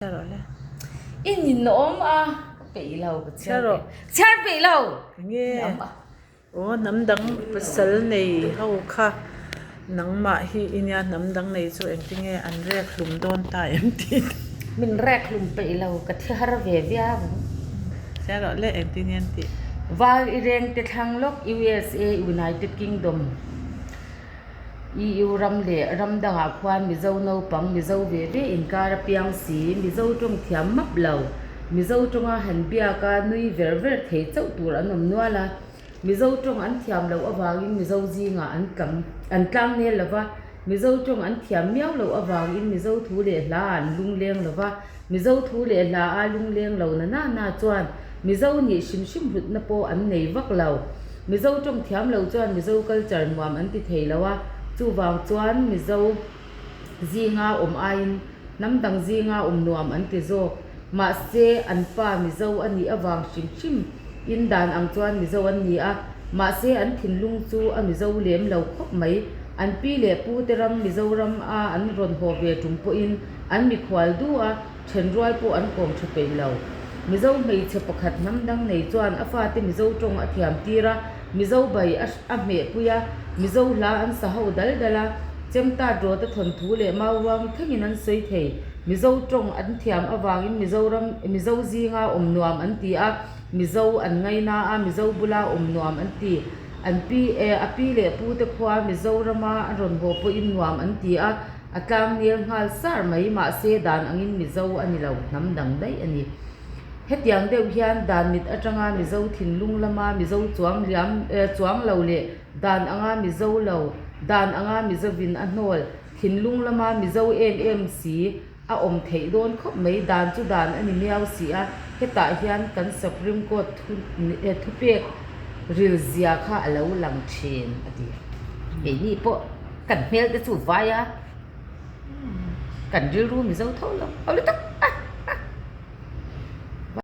I ninawm a, ka peih lo ka chhiar peih chhiar peih lo. Nge aw hnam dang pasal nei ho kha nangmah hi i nia hnam dang nei chu engtinge an rek hlum dawn ta em tih te. Min rek hlum peih lo ka thi har ve viau ang. Chhiar rawh le engtin nge an tih. Val i rengte thlang lawk USA United Kingdom. EU ram leh ram dangah khuan Mizo naupang, Mizo ve ve inkar a piang si, Mizo tawng thiam map lo, Mizo tawnga han biak a nui ver ver thei chauh tur an awm nual a. Mizo tawng an thiam loh avangin Mizo zingah an tlang an tlang nel lo va, Mizo tawng an thiam miau loh avangin Mizo thu leh hla ah an lungleng lo va, Mizo thu leh hla a lungleng lo na na na chuan Mizo nih hrim hrim hlutna pawh an nei vak lo. Mizo tawng thiam lo chuan Mizo culture nuam an ti thei lo a, chuvang chuan Mizo zinga awm aiin hnam dang zinga awm nuam an ti zawk. Mahse, an pa Mizo a nih avang hrim hrim in dan ang chuan Mizo an ni a, mahse an thinlung chu a Mizo lem lo khawp mai. An pi leh pu te ram Mizoram a an rawn haw ve tum pawhin an mikhual duh a, Thenrual pawh an kawm tha peih lo. Mizo hmeichhe pakhat hnam dang nei chuan a fate Mizo tawng a thiam tir a, Mizo bai a a hmehpui a, Mizo hla an sa ho dal dal a, Chemtat rawta thawnthu leh mau ruang thlengin an sawi thei. Mizo tawng an thiam avangin Mizoram Mizo zinga awm nuam an ti a, Mizo an ngaina a, Mizo bula awm nuam an ti. An pi eh a pi leh pute khua Mizorama a rawn haw pawhin nuam an ti a, A tlang nel nghal sar mai, mahse dan angin Mizo a ni lo, hnam dang daih a ni. Hetiang deuh hian dan mit atanga Mizo thinlung lama Mizo chuang liam chuang lo leh dan anga Mizo lo, dan anga Mizovin a hnawl, thinlung lama Mizo em em si a awm theih dawn khawp mai, dan chu dan a ni miau si a, hetah hian kan Supreme Court thu thupek ril zia kha a lo lang thin a ti. Keini pawh. Kan hmel te chu vai a, kan rilru Mizo tho lo, ho lutuk a.